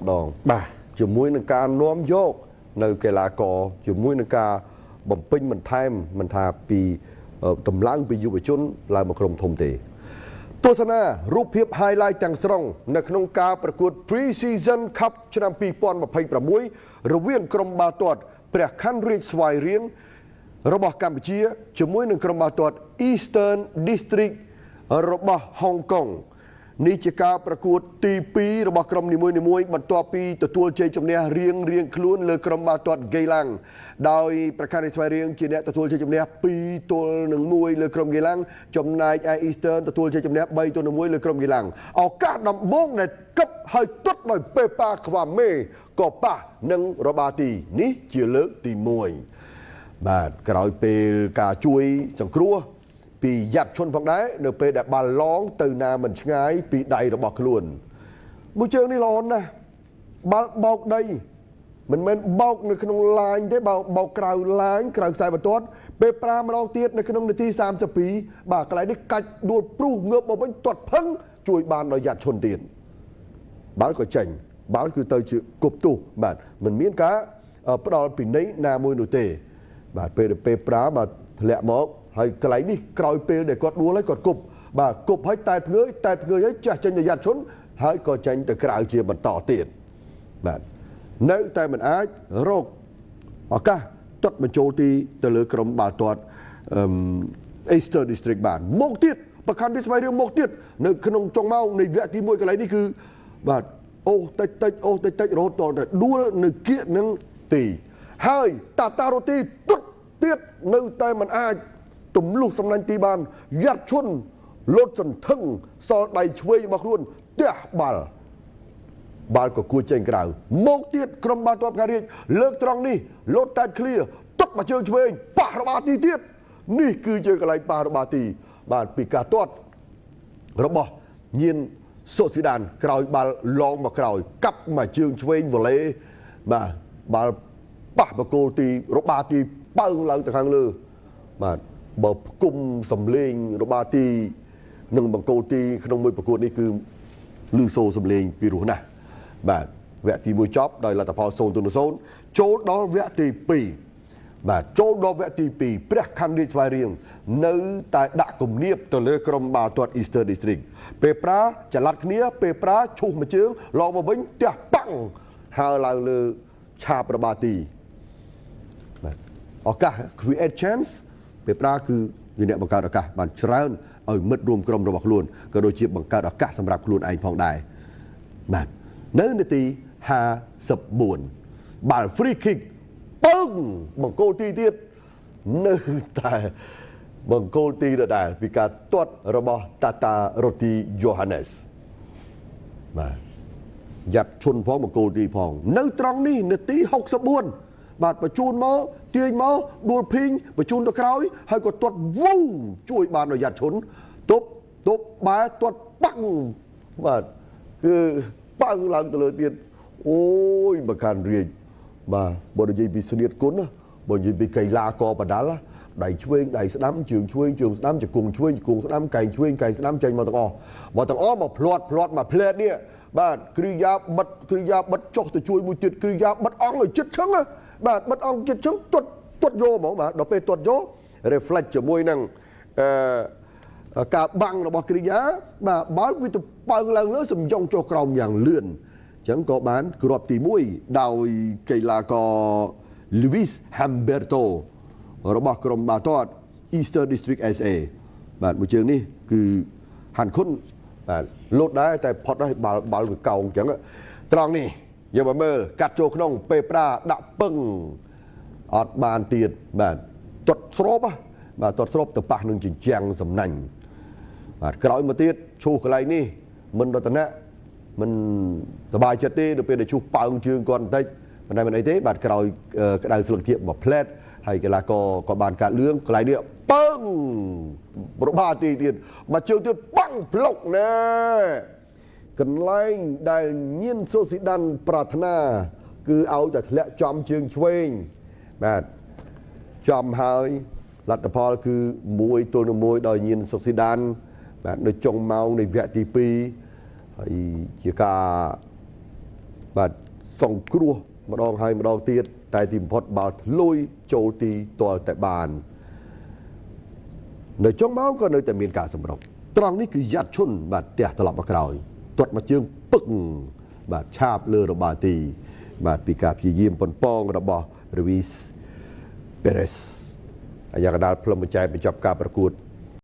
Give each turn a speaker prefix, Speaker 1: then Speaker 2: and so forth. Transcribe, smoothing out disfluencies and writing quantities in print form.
Speaker 1: ម្ដង
Speaker 2: បាទ
Speaker 1: ជាមួយនឹងការនាំយកនៅកីឡាករជាមួយនឹងការបំពេញបន្ថែមមិនថាពីតម្លើងពីយុវជនឡើងមកក្រុមធំទេទស្សនារូបភាព highlight ទាំងស្រុងនៅក្នុងការប្រកួត Pre-season Cup ឆ្នាំ2026រវាងក្រុមបាល់ទាត់ព្រះខ័នរាជស្វាយរៀងរបស់កម្ពុជាជាមួយនឹងក្រុមបាល់ទាត់ Eastern District របស់ហុងកុងនេះជាការប្រកួតទី2របស់ក្រុមនីមួយៗបន្ទាប់ពីទទួលជ័យជំនះរៀងរៀងខ្លួនលើក្រុមបាល់ទាត់ហ្គេឡាំងដោយប្រខានស្វាយរៀងជាអ្នកទទួលជ័យជំនះ2-1លើក្រុមហ្គេឡាំងចំណែកឯ Eastern ទទួលជ័យជំនះ3-1លើក្រុមហ្គេឡាំងឱកាសដំបូងដែលកឹបហើយទាត់ដោយពេប៉ាខ្វាមេក៏ប៉ះនឹងរបាទីនេះជាលើកទី1បាទក្រោយពេលការជួយសង្គ្រោះពីយ៉ាត់ឈុនផងដែរនៅពេលដែលបាល់ឡងទៅណាមិនឆ្ងាយពីដៃរបស់ខ្លួនមួយជើងនេះល្អណាស់បាល់បោកដីមិនមែនបោកនៅក្នុងឡាញទេបោកបោកក្រៅឡាញក្រៅខ្សែបន្ទាត់ពេលប្រាម្ដងទៀតនៅក្នុងនាទី32បាទកន្លែងនេះកាច់ដួលព្រុសងើបមកវិញទាត់ផឹងជួយបានដោយយ៉ាត់ឈុនទៀតបាល់ក៏ចេញបាល់គឺទៅជាគប់ទោសបាទមិនមានការផ្ដល់ពិន័យណាមួយនោះទេបាទពេលពេលប្រាបាទធ្លាក់មកហើយកន្លែងនេះក្រោយពេលដែលគាត់ដួលហើយគាត់គប់បាទគប់ហើយតែភ្ងើយតែភ្ងើយហើយចាស់ចេញទៅយ៉ាត់ឈុនហើយក៏ចេញទៅក្រៅជាបន្តទៀតបាទនៅតែមិនអាចរកឱកាសទាត់បញ្ចូលទីទៅលើក្រុមបាល់ទាត់អឺ Eastern District បានមកទៀតប្រខណ្ឌទីស្វាយរៀងមកទៀតនៅក្នុងចុងម៉ោងនៃវគ្គទី1កន្លែងនេះគឺបាទអូតិចតិចអូតិចតិចរហូតដល់តែដួលនៅគៀកនឹងទីហើយតាតារ៉ូទីទុតទៀតនៅតែមិនអាចទម្លុះសំណាញ់ទីបានយ៉ាត់ឈុនលោតសន្ធឹងសល់ដៃឆ្វេងរបស់ខ្លួនទះបាល់បាល់ក៏គួរចេញក្រៅមកទៀតក្រុមបាល់ទាត់ផ្ការាជលើកត្រង់នេះលោតតែឃ្លៀទុកមកជើងឆ្វេងប៉ះរបាទីទៀតនេះគឺជាកន្លែងប៉ះរបាទីបាទពីការទាត់របស់ញៀនសុស៊ីដានក្រោយបាល់ឡងមកក្រោយកាប់មកជើងឆ្វេងវ៉ូឡេបាទបាល់ប៉ះបកគោលទីរបាទីបើងឡើងទៅខាងលើបាទបើផ្គុំសំលេងរបាទីនិងបង្គោលទីក្នុងមួយប្រកួតនេះគឺលឺសូរសំលេងពីរោះណាស់បាទវគ្គទី1ចប់ដោយលទ្ធផល0-0ចូលដល់វគ្គទី2បាទចូលដល់វគ្គទី2ព្រះខ័នរាជស្វាយរៀងនៅតែដាក់គំនាបទៅលើក្រុមបាល់ទាត់ Eastern District ពេលប្រាចល័តគ្នាពេលប្រាឈូសមួយជើងឡងមកវិញទះប៉ាំងហើឡើងលើឆាបរបាទីបាទឱកាស create chance ពេលប្រាគឺជាអ្នកបង្កើតឱកាសបានច្រើនឲ្យមិត្តរួមក្រុមរបស់ខ្លួនក៏ដូចជាបង្កើតឱកាសសម្រាប់ខ្លួនឯងផងដែរបាទនៅនាទី54បាល់ free kick ពឹងបង្គោលទីទៀតនៅតែបង្គោលទីដដែលពីការទាត់របស់តាតារ៉ូទីយ៉ូហាណេសបាទយ៉ាត់ឈុនផងបង្គោលទីផងនៅត្រង់នេះនាទី64បាទបញ្ជូនមកទាញមកដួលភីងបញ្ជូនទៅក្រោយហើយក៏ទាត់វូជួយបានដោយយ៉ាត់ឈុនទប់ទប់បែទាត់ប៉ាំងបាទគឺប៉ាំងឡើងទៅលើទៀតអូយបកាន់រាជបាទបើនិយាយពីស្នៀតគុណណាបើនិយាយពីកីឡាករបដាល់ណាដៃឆ្វេងដៃស្ដាំជើងឆ្វេងជើងស្ដាំជង្គង់ឆ្វេងជង្គង់ស្ដាំកែងឆ្វេងកែងស្ដាំចេញមកទាំងអស់មកទាំងអស់មកភ្លាត់ភ្លាត់មកផ្លែតនេះបាទគ្រីយ៉ាបិទគ្រីយ៉ាបិទចុះទៅជួយមួយទៀតគ្រីយ៉ាបិទអង្គឲ្យចិត្តឈឹងណាបាទបិទអង្គចិត្តឈឹងទាត់ទាត់យកហ្មងបាទដល់ពេលទាត់យក reflect ជាមួយនឹងអឺការបាំងរបស់គ្រីយ៉ាបាទបាល់វាទៅប៉ើងឡើងលើសំយ៉ងចុះក្រោមយ៉ាងលឿនអញ្ចឹងក៏បានគ្រាប់ទី1ដោយកីឡាករ Luis Humberto របស់ក្រុមបាល់ទាត់ Eastern District SA បាទមួយជើងនេះគឺហាន់ខុនបាទលោតដែរតែផុតហើយបាល់បាល់វាកោងអញ្ចឹងត្រង់នេះយកមកមើលកាត់ចូលក្នុងពេលប្រាដាក់ពឹងអត់បានទៀតបាទទាត់ស្របបាទទាត់ស្របទៅប៉ះនឹងជញ្ជាំងសំណាញ់បាទក្រោយមកទៀតឈូសកន្លែងនេះមិនរតនៈមិនសบายចិត្តទេដល់ពេលដែលឈូសប៉ើងជើងគាត់បន្តិចមិនដែរមិនអីទេបាទក្រោយក្តៅស្លឹកធៀបមួយផ្លែតហើយកីឡាករក៏បានកាត់លឿងកន្លែងនេះពឹងរបាទីទៀតមកជើងទៀតប៉ាំងប្លុកណែកន្លែងដែលញៀនសូស៊ីដានប្រាថ្នាគឺឲ្យតែធ្លាក់ចំជើងឆ្វេងបាទចំហើយលទ្ធផលគឺ1-1ដោយញៀនសុកស៊ីដានបាទនៅចុងម៉ោងនៃវគ្គទី2ហើយជាការ បាទសង្គ្រោះម្ដងហើយម្ដងទៀតតែទីបំផុតបាល់ធ្លុយចូលទីទាល់តែបាននៅចុងម៉ោងក៏នៅតែមានការសម្រុកត្រង់នេះគឺយ៉ាត់ឈុនបាទផ្ទះត្រឡប់មកក្រោយទាត់មកជើងពឹកបាទឆាបលើរបាទីបាទពីការព្យាយាមប៉ុនប៉ងរបស់រីវីសពេរេសអាយ៉ាកដាលផ្លុំបញ្ចែបញ្ចប់ការប្រកួត។